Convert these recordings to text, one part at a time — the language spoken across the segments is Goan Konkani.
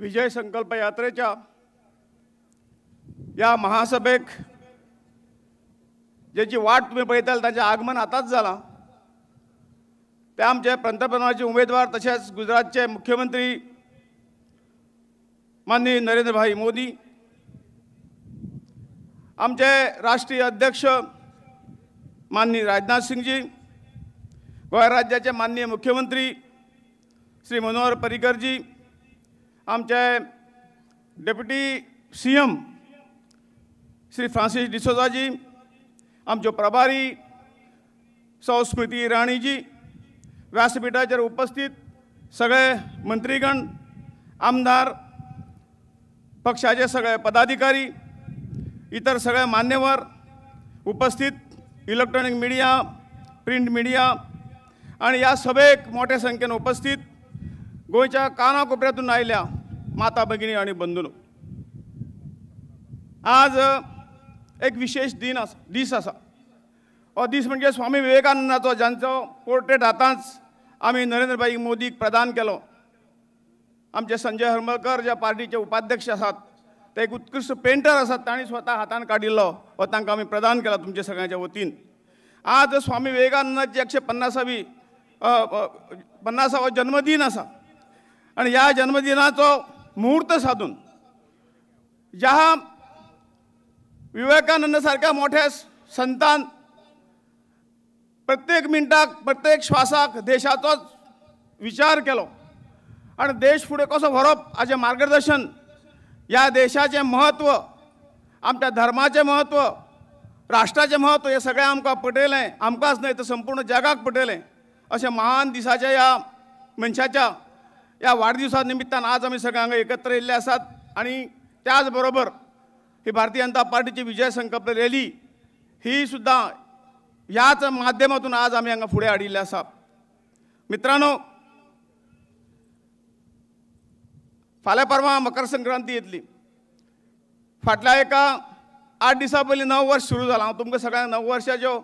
विजय संकल्प यात्रेच्या या महासभेक जेची वाट तुमी पळयताले ताचें आगमन आतांच जालां। ते आमचे पंतप्रधानाचे उमेदवार तशेंच गुजरातचे मुख्यमंत्री माननीय नरेंद्रभाई मोदी, आमचे राष्ट्रीय अध्यक्ष माननीय राजनाथ सिंगजी, गोंय राज्याचे माननीय मुख्यमंत्री श्री मनोहर पर्रीकरजी, आमचे deputy CM Shri Francis डिसोजाजी, आमच्यो प्रभारी सौ स्मृती इराणीजी, व्यासपीठाचेर उपस्थित सगळे मंत्रीगण, आमदार, पक्षाचे सगळे पदाधिकारी, इतर सगळे मान्यवर उपस्थित, इलेक्ट्रॉनिक मीडिया, प्रिंट मीडिया आणि ह्या सभेक मोठ्या संख्येन उपस्थित गोंयच्या कानाकोपऱ्यातून आयल्या माता भगिनी आणि बंधूंनो, आज एक विशेष दिन आसा, दीस आसा। हो दीस म्हणजे स्वामी विवेकानंदाचो, जांचो पोर्ट्रेट आतांच आमी नरेंद्रभाई मोदीक प्रदान केलो। आमचे संजय हरमलकर ज्या पार्टीचे उपाध्यक्ष आसात ते एक उत्कृश्ट पेंटर आसात, तांणी स्वता हातान काडिल्लो हो तांकां आमी प्रदान केला तुमच्या सगळ्यांच्या वतीन। आज स्वामी विवेकानंदाची 150वी जन्मदिन आसा आनी ह्या जन्मदिनाचो मुहूर्त साधून ज्या विवेकानंद सारख्या मोठ्या संतान प्रत्येक मिनटाक प्रत्येक श्वासाक देशाचोच विचार केलो आनी देश फुडें कसो व्हरप हाचें मार्गदर्शन, ह्या देशाचें म्हत्व, आमच्या धर्माचें म्हत्व, राष्ट्राचें म्हत्व हें सगळें आमकां पटयलें, आमकांच न्हय तर संपूर्ण जगाक पटयलें। अशें महान दिसाच्या ह्या मनशाच्या ह्या वाडदिवसा निमित्तान आज आमी सगळे हांगा एकत्र येयल्ले आसात आनी त्याच बरोबर ही भारतीय जनता पार्टीची विजय संकल्प रॅली ही सुद्दां ह्याच माध्यमातून आज आमी हांगा फुडें हाडिल्ले आसा। मित्रांनो, फाल्यां परवां मकर संक्रांती येतली। फाटल्या एका 8 दिसां पयलीं नव वर्स सुरू जालां। हांव तुमकां सगळ्यांक नव वर्साच्यो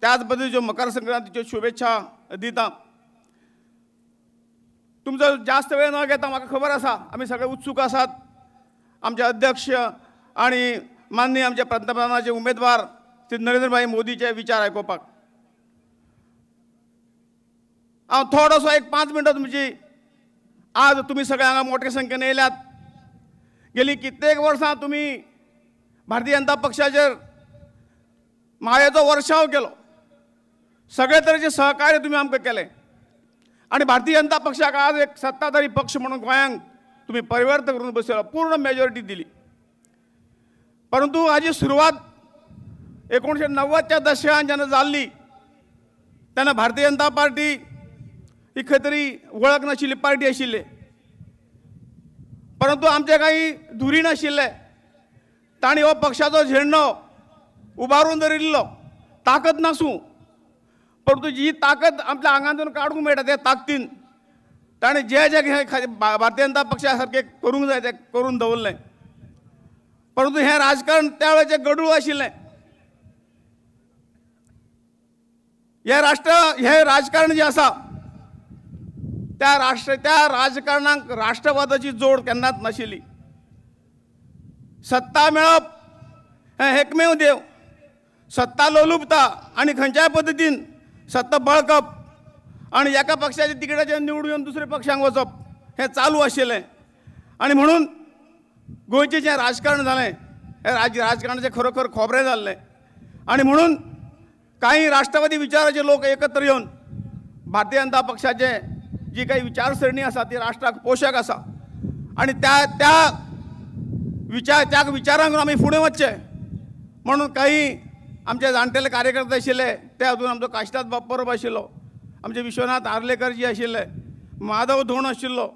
त्याच पद्दतीच्यो मकर संक्रांतीच्यो शुभेच्छा दिता। तुमचो जास्त वेळ न घेता म्हाका खबर आसा आमी सगळे उत्सूक आसात। आमचे अध्यक्ष आनी माननीय आमचे पंतप्रधानाचे उमेदवार श्री नरेंद्रभाई मोदीचे विचार आयकुपाक हांव थोडोसो एक 5 मिनटां तुमची। आज तुमी सगळे हांगा मोठ्या संख्येन येयल्यात। गेली कित्येक वर्सां तुमी भारतीय जनता पक्षाचेर मायेचो वर्षाव केलो, सगळे तरेचे सहकार्य तुमी आमकां केलें आनी भारतीय जनता पक्षाक आज एक सत्ताधारी पक्ष म्हणून गोंयांक तुमी परिवर्तन करून बसयलो, पूर्ण मेजॉरिटी दिली। परंतु हाजी सुरवात 1990च्या दशकान जेन्ना जाल्ली तेन्ना भारतीय जनता पार्टी ही खंय तरी वळख नाशिल्ली पार्टी आशिल्ली, परंतु आमचे काही धुरी नाशिल्ले। तांणी हो पक्षाचो झेंडो उबारून दवरिल्लो, ताकद नासूं परंतु जी ताकद आपल्या आंगांतून काडूंक मेळटा ते ताकदीन ताणें जे जे भारतीय जनता पक्षा सारकें करूंक जाय तें करून दवरलें। परंतु हें राजकारण त्या वेळाचें गडूळ आशिल्लें। हें राष्ट्र हें राजकारण जें आसा त्या त्या राजकारणाक राष्ट्रवादाची जोड केन्नाच नाशिल्ली। सत्ता मेळप हें एकमेव देव, सत्ता लोलुपता आनी खंयच्याय पद्दतीन सत्ता बळकप आनी एका पक्षाच्या तिकेटाचेर निवडून येवन दुसऱ्या पक्षांक वचप हें चालू आशिल्लें। आनी म्हणून गोंयचें जें राजकारण जालें हें राजकारणाचें खरोखर खोबरें जाल्लें आनी म्हणून कांय राष्ट्रवादी विचाराचे लोक एकत्र येवन भारतीय जनता पक्षाचे जी काही विचारसरणी आसा ती राष्ट्राक पोशक आसा आनी त्या त्या विचार त्या विचारांक आमी फुडें वचचें म्हणून काही आमचे जाणटेले कार्यकर्ते आशिल्ले ते हातूंत आमचो काशिनाथ बाब परब आशिल्लो, आमचे विश्वनाथ आर्लेकर जी आशिल्ले, माधव धोण आशिल्लो,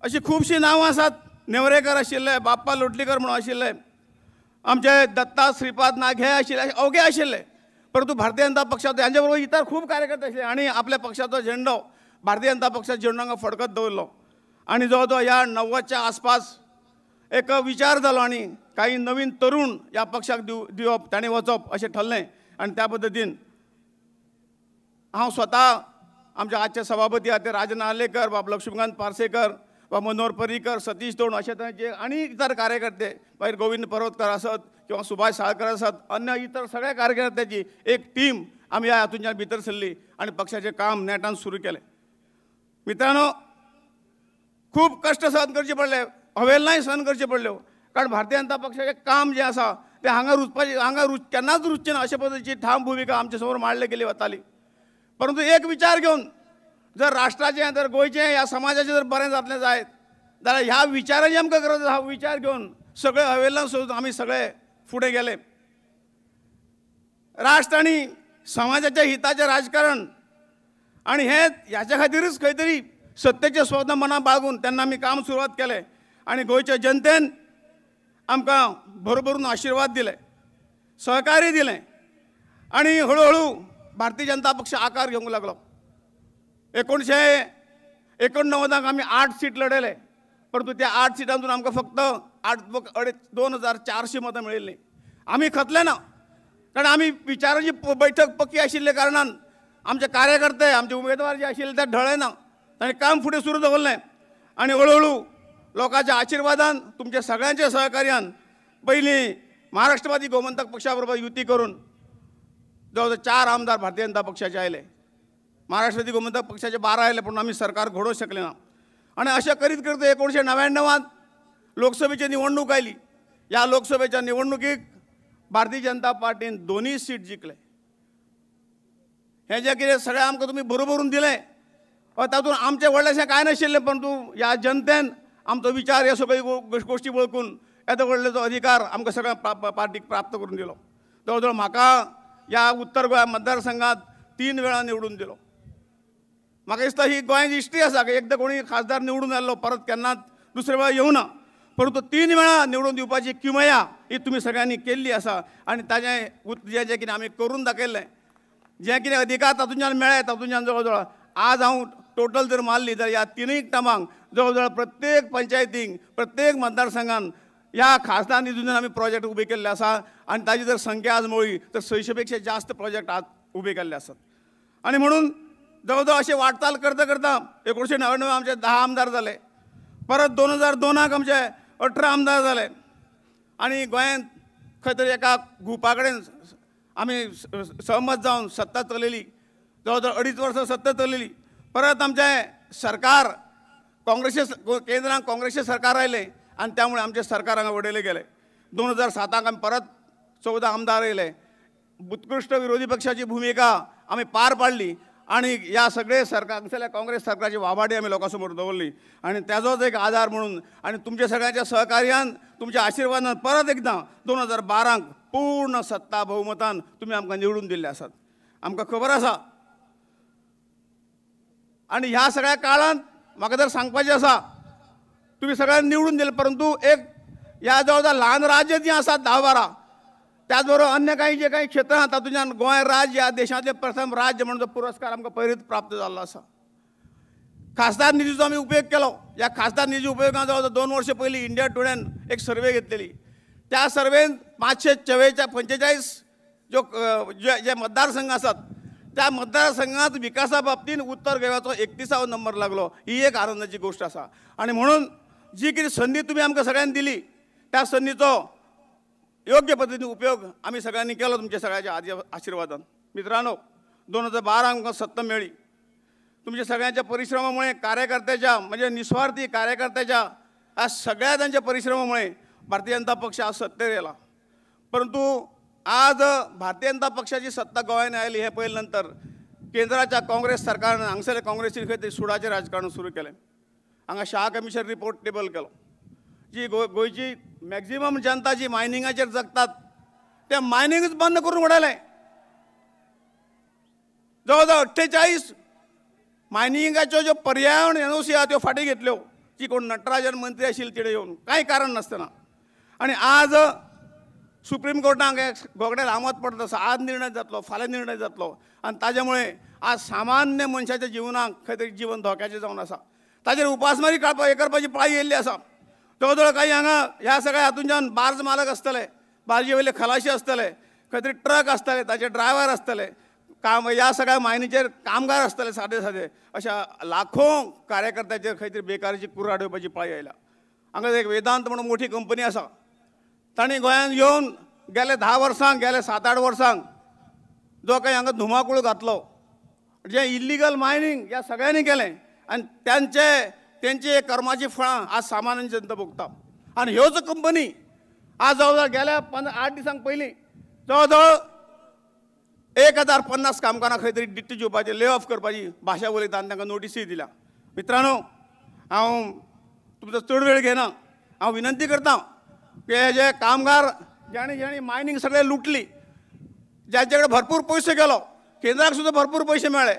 अशीं खुबशीं नांवां आसात। नेवरेकर आशिल्ले, बाप्पा लोटलीकर म्हणून आशिल्ले, आमचे दत्ता श्रीपाद नाग हे आशिल्ले, अवघे आशिल्ले। परंतु भारतीय जनता पक्षाचो हांचे बरोबर इतर खूब कार्यकर्ते आशिल्ले आनी आपल्या पक्षाचो झेंडो भारतीय जनता पक्षाचो झेंडो हांगा फडकत दवरलो। आनी जवळ जवळ ह्या 90च्या आसपास एक विचार जालो आनी काही नवीन तरुण ह्या पक्षाक दिवप ताणें वचप अशें ठरलें आनी त्या पद्दतीन हांव स्वता आमचे आजचे सभापती आसा ते राजन आर्लेकर, बाब लक्ष्मीकांत पार्सेकर, वा मनोहर पर्रीकर, सतीश दोण अशे तरेचे आनी इतर कार्यकर्ते, मागीर गोविंद पर्वतकर आसत किंवा सुभाष साळकर आसत, अन्य इतर सगळ्या कार्यकर्त्याची एक टीम आमी ह्या हातूंतल्यान भितर सरली आनी पक्षाचें काम नेटान सुरू केलें. मित्रांनो, खूब कश्ट सहन करचे पडले, अवेलनाय सहन करच्यो पडल्यो, कारण भारतीय जनता पक्षाचें काम जें आसा तें हांगा रुजपाचें, हांगा केन्नाच रुजचें ना अशे पद्दतीची ठाम भुमिका आमच्या समोर मांडली गेली वताली. परंतु एक विचार घेवन जर राष्ट्राचें, जर गोंयचें, ह्या समाजाचें जर बरें जातलें जायत जाल्यार ह्या विचाराची आमकां गरज आसा. विचार घेवन सगळे अवेलन सोडून आमी सगळे फुडें गेले. राष्ट्र आनी समाजाच्या हिताचें राजकारण आनी हें ह्याच्या खातीरच खंय तरी सत्तेचें स्वप्न मनां बाळगून तेन्ना आमी काम सुरवात केलें आनी गोंयच्या जनतेन आमकां भरभरून आशिर्वाद दिले, सहकार्य दिलें आनी हळुहळू भारतीय जनता पक्ष आकार घेवंक लागलो. 1989 आमी 8 सीट लढयले, परंतु त्या 8 सिटांतून आमकां फक्त 2400 मतां मेळिल्लीं. आमी खतले ना, कारण आमी विचाराची बैठक पक्की आशिल्ल्या कारणान आमचे कार्यकर्ते, आमचे उमेदवार जे आशिल्ले ते ढळ्ळे ना, तांणी काम फुडें सुरू दवरलें आनी हळुहळू लोकांच्या आशिर्वादान, तुमच्या सगळ्यांच्या सहकार्यान पयलीं महाराष्ट्रवादी गोमंतक पक्षा बरोबर युती करून जवळ जवळ 4 आमदार भारतीय जनता पक्षाचे आयले, महाराष्ट्रवादी गोमंतक पक्षाचे 12 आयले, पूण आमी सरकार घडोवंक शकले ना. आनी अशें करीत करीत 1999 लोकसभेची निवडणूक आयली. ह्या लोकसभेच्या निवडणुकीक भारतीय जनता पार्टीन 2 सीट जिखले. हें जें कितें सगळें आमकां तुमी बरोबरून दिलें, तातूंत आमचें व्हडलेंशें कांय नाशिल्लें, परंतु ह्या जनतेन आमचो विचार ह्यो सगळ्यो गोश्टी वळखून येदो व्हडलो अधिकार आमकां सगळ्या पार्टीक प्राप्त करून दिलो. जवळ जवळ म्हाका ह्या उत्तर गोंय मतदारसंघात 3 वेळा निवडून दिलो. म्हाका दिसता ही गोंयाची हिस्ट्री आसा की एकदां कोणी खासदार निवडून आयलो परत केन्नाच दुसरे वेळा येवना, परंतु 3 वेळा निवडून दिवपाची किमया ही तुमी सगळ्यांनी केल्ली आसा आनी ताजें जें जें कितें आमी करून दाखयल्लें, जें कितें अधिकार तातूंतल्यान मेळ्ळे तातूंतल्यान जवळ जवळ आज हांव टोटल जर मारली जाल्यार ह्या 3 टर्मांक जवळ जवळ प्रत्येक पंचायतींक, प्रत्येक मतदारसंघान ह्या खासदार निधीतून आमी प्रोजेक्ट उबे केल्ले आसा आनी ताजी जर संख्या आज मोळी तर 600 पेक्षा जास्त प्रोजेक्ट आज उबे केल्ले आसात. आनी म्हणून जवळ जवळ अशें वाटचाल करता करता 1999 आमचे 10 आमदार जाले, परत 2002 आमचे 18 आमदार जाले आनी गोंयांत खंय तरी एका ग्रुपा कडेन आमी सहमत जावन सत्ता चलयली, जवळ जवळ 2.5 वर्सां सत्ता चलयली. परत आमचें सरकार काँग्रेसी, केंद्रान काँग्रेसी सरकार आयलें आनी त्यामुळे आमचें सरकार हांगा वडयलें गेलें. 2007 आमी परत 14 आमदार येयले. उत्कृश्ट विरोधी पक्षाची भुमिका आमी पार पाडली आनी ह्या सगळे सरकार हांगसरल्या काँग्रेस सरकाराची वाभाडी आमी लोकां समोर दवरली आनी ताजोच एक आदार म्हणून आनी तुमच्या सगळ्यांच्या सहकार्यान, तुमच्या आशिर्वादान परत एकदां 2012 पूर्ण सत्ता बहुमतान तुमी आमकां निवडून दिल्ले आसात. आमकां खबर आसा आनी ह्या सगळ्या काळांत म्हाका जर सांगपाचें आसा, तुमी सगळ्यांनी निवडून दिले, परंतु एक ह्या जवळ जवळ ल्हान राज्य जीं आसात 10-12, त्याच बरोबर अन्य काही जे काही क्षेत्रां आसा तातूंतल्यान गोंय राज्य ह्या देशांतलें प्रथम राज्य म्हणून जो पुरस्कार आमकां पयलींच प्राप्त जाल्लो आसा. खासदार निधीचो आमी उपयोग केलो. ह्या खासदार निधी उपयोगान जवळ जवळ 2 वर्सां पयलीं इंडिया टुडेन एक सर्वे घेतलेली. त्या सर्वेन 545 ज्यो जे मतदारसंघ आसात त्या मतदारसंघात विकासा बाबतीन उत्तर गोव्याचो 31वो नंबर लागलो. ही एक आनंदाची गोश्ट आसा आनी म्हणून जी कितें संदी तुमी आमकां सगळ्यांनी दिली त्या संदीचो योग्य पद्दतीन उपयोग आमी सगळ्यांनी केलो तुमच्या सगळ्यांच्या आशिर्वादान. मित्रांनो, 2012 आमकां सत्ता मेळ्ळी. तुमच्या सगळ्यांच्या परिश्रमामुळे, कार्यकर्त्याच्या म्हणजे निस्वार्थी कार्यकर्त्याच्या ह्या सगळ्या तांच्या परिश्रमामुळे भारतीय जनता पक्ष आज सत्तेर येयला. परंतु आज भारतीय जनता पक्षाची सत्ता गोंयांत आयली हें पळयले नंतर केंद्राच्या काँग्रेस सरकारान हांगसरल्या काँग्रेसीन खंय तरी सुडाचें राजकारण सुरू केलें. हांगा शाह कमिशन रिपोर्ट टेबल केलो. जी गोंयची मॅक्झिमम जनता जी मायनिंगाचेर जगतात ते मायनिंगच बंद करून उडयलें. जवळ जवळ 48 मायनिंगाच्यो ज्यो पर्यावरण एनओसी आहा त्यो फाटीं घेतल्यो, जी कोण नटराजन मंत्री आशिल्ली तिणें येवन कांय कारण नासतना. आनी आज सुप्रीम कोर्टाक गोगड्यार आमत पडत आसा, आज निर्णय जातलो, फाल्यां निर्णय जातलो आनी ताजे मुळे आज सामान्य मनशाच्या जिवनाक खंय तरी जीवन धोक्याचें जावन आसा. ताजेर उपासमारी काडपा हें करपाची पाळी येयल्ली आसा. जवळ जवळ काही हांगा ह्या सगळ्या हातूंतल्यान बार्ज मालक आसतले, बार्जी वयले खलाशी आसतले, खंय तरी ट्रक आसतले, ताचे ड्रायव्हर आसतले, काम ह्या सगळ्या मायनीचेर कामगार आसतले सादे सादे अशा लाखो कार्यकर्त्याचेर खंय तरी बेकारीची कुराड येवपाची पाळी आयल्या. हांगा एक वेदांत म्हणून मोठी कंपनी आसा, तांणी गोंयांत येवन गेले 10 वर्सांक, गेले 7-8 वर्सांक जो काही हांगा धुमाकूळ घातलो, जें इल्लिगल मायनींग ह्या सगळ्यांनी केलें आनी तांचे तेंची कर्माची फळां आज सामान्य जनता भोगता. आनी ह्यो जो कंपनी आज जवळ जवळ गेल्या 8 दिसांक पयलीं जवळ जवळ 1050 कामगारांक खंय तरी डिट्टी दिवपाची, ले ऑफ करपाची भाशा उलयता आनी तांकां नोटीसूय दिल्या. मित्रांनो, हांव तुमचो चड वेळ घेना, हांव विनंती करता की हे जे कामगार जाणी जाणी मायनींग सगळें लुटली, जांचे कडेन भरपूर पयसो गेलो, केंद्राक सुद्दां भरपूर पयशे मेळ्ळे,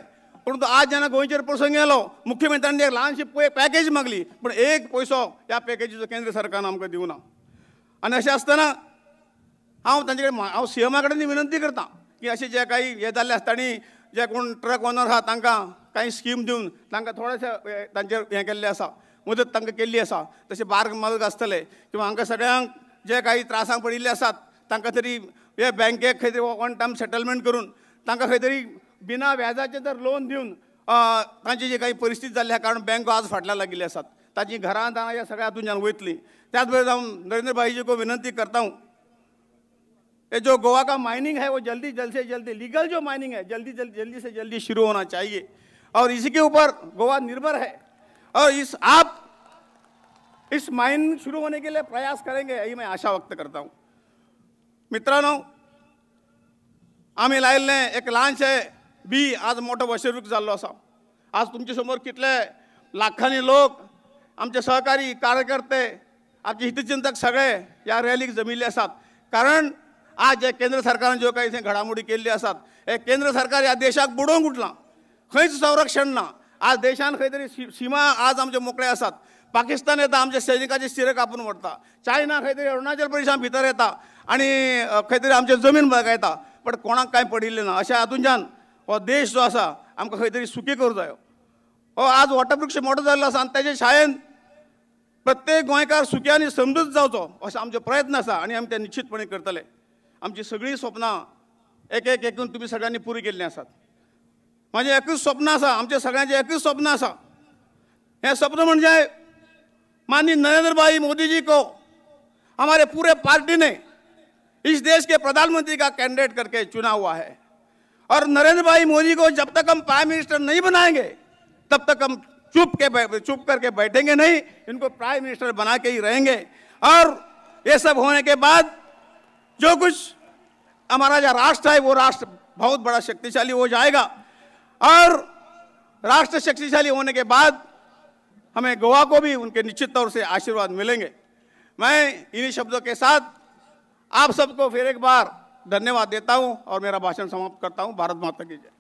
परंतु आज जेन्ना गोंयचेर प्रसंग येयलो मुख्यमंत्र्यांनी एक ल्हानशी पॅकेज मागली, पूण एक पयसो ह्या पॅकेजीचो केंद्र सरकारान आमकां दिवना. आनी अशें आसतना हांव तांचे कडेन, हांव सीएमा कडेन विनंती करता की अशें जे काही हे जाल्ले आसता आनी जे कोण ट्रक ओनर आहा तांकां कांय स्कीम दिवन तांकां थोडेशें तांचेर हें केल्लें आसा, मदत तांकां केल्ली आसा, तशें बार्ग मालक आसतले किंवा हांकां सगळ्यांक जे काही त्रासांक पडिल्ले आसात तांकां तरी हे बँकेक खंय तरी वन टायम सेटलमेंट करून तांकां खंय तरी बिना व्याजाचें जर लोन दिवन तांची जी काही परिस्थिती जाल्ली आसा, कारण बँको आज फाटल्यान लागिल्ली आसात, तांची घरां दारां ह्या सगळ्या हातूंतल्यान वयतली. त्याच बरोबर हांव नरेंद्र भाईजी को विनंती करता हूँ, ये जो गोवा का माइनिंग है वो जल्दी जल्द से जल्दी, लीगल जो माइनिंग है जल्दी जल्दी जल्दी से जल्दी शुरू होना चाहिए और इसी के ऊपर गोवा निर्भर है और इस आप इस माइनिंग शुरू होने के लिए प्रयास करेंगे, यही मैं आशा व्यक्त करता हूँ. मित्रांनो, आमी लायिल्लें एक ल्हानशें बी आज मोठो वशरूक जाल्लो आसा. आज तुमचे समोर कितले लाखांनी लोक, आमचे सहकारी कार्यकर्ते, आमचे हितचिंतक सगळे ह्या रॅलीक जमिल्ले आसात, कारण आज जे केंद्र सरकारान ज्यो काही घडामोडी केल्ली आसात, हे केंद्र सरकार ह्या देशाक बुडोवंक उठलां, खंयच संरक्षण ना. आज देशान खंय तरी सीमा आज आमचे मोकळे आसात, पाकिस्तान येता आमच्या सैनिकाचे शिरे कापून व्हरता, चायना खंय तरी अरुणाचल प्रदेशान भितर येता आनी खंय तरी आमचे जमीन बळगायता, पण कोणाक कांय पडिल्लें ना. अशा हातूंतल्यान हो देश जो आसा आमकां खंय तरी सुखी करूं जायो. हो आज वटवृक्ष मोठो जाल्लो आसा आनी ताजे शाळेन प्रत्येक गोंयकार सुखी आनी समजूत जावचो असो आमचो प्रयत्न आसा आनी आमी ते निश्चितपणे करतले. आमची सगळीं स्वप्नां एक एक एकून तुमी सगळ्यांनी पुरी केल्लीं आसात. म्हाजें एकूच स्वप्न आसा, आमचें सगळ्यांचें एकूच स्वप्न आसा, हें स्वप्न म्हणजे माननीय नरेंद्र भाई मोदी जी को हमारे पूरे पार्टी ने इस देश के प्रधानमंत्री का कैंडिडेट करके चुना हुआ है और नरेंद्र भाई मोदी को जब तक हम प्राइम मिनिस्टर नहीं बनाएंगे तब तक हम चुप करके बैठेंगे नहीं, इनको प्राइम मिनिस्टर बना के ही रहेंगे. और ये सब होने के बाद जो कुछ हमारा जो राष्ट्र है वो राष्ट्र बहुत बड़ा शक्तिशाली हो जाएगा और राष्ट्र शक्तिशाली होने के बाद हमें गोवा को भी उनके निश्चित तौर से आशीर्वाद मिलेंगे. मैं इन्हीं शब्दों के साथ आप सबको फिर एक बार धन्यवाद देता हूं और मेरा भाषण समाप्त करता हूं. भारत माता की जय.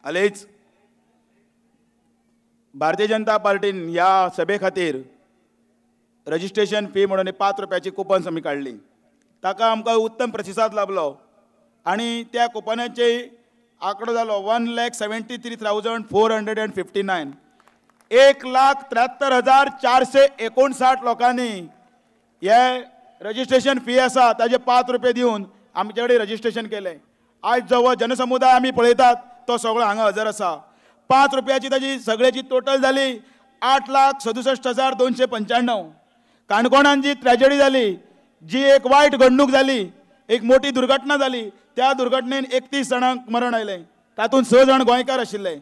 हालींच भारतीय जनता पार्टीन ह्या सभे खातीर रजिस्ट्रेशन फी म्हणून 5 रुपयाची कुपन्स आमी काडली, ताका आमकां उत्तम प्रतिसाद लाभलो आनी त्या कुपनाचे आंकडो जालो 1,73,459. 1,73,459 लोकांनी हे रजिस्ट्रेशन फी आसा ताजे 5 रुपये दिवन आमचे कडेन रजिस्ट्रेशन केलें. आयज जो हो जनसमुदाय आमी पळयतात तो सगळो हांगा हजर आसा. 5 रुपयाची ताजी सगळ्याची टोटल जाली 8,67,295. काणकोणान जी ट्रेजडी जाली, जी एक वायट घडणूक जाली, एक मोठी दुर्घटना जाली, त्या दुर्घटनेन 31 जाणांक मरण आयलें, तातूंत 6 जाण गोंयकार आशिल्ले.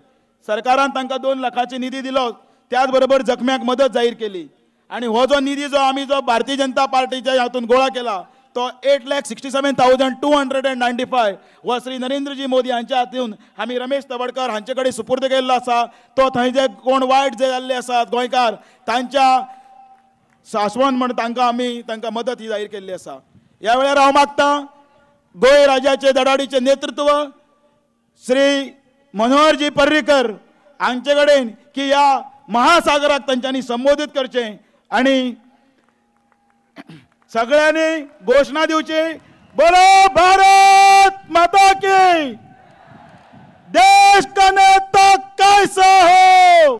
सरकारान तांकां 2 लाखाची निधी दिलो, त्याच बरोबर जखम्यांक मदत जाहीर केली. आनी हो जो निधी जो आमी जो भारतीय जनता पार्टीच्या हातून गोळा केला तो 8,67,295 हो श्री नरेंद्रजी मोदी हांच्या हातून आमी रमेश तवडकर हांचे कडेन सुपूर्द केल्लो आसा. तो थंय जे कोण वायट जे जाल्ले आसात गोंयकार तांच्या सासवण म्हण तांकां आमी तांकां मदत ही जाहीर केल्ली आसा. ह्या वेळार हांव मागतां गोंय राज्याचे धडाडीचें नेतृत्व श्री मनोहरजी पर्रीकर हांचे कडेन की ह्या महासागराक तांच्यांनी संबोधीत करचें आनी सगळ्यांनी घोशणा दिवची, बोलो भारत माता की, देश का नेता कैसा हो.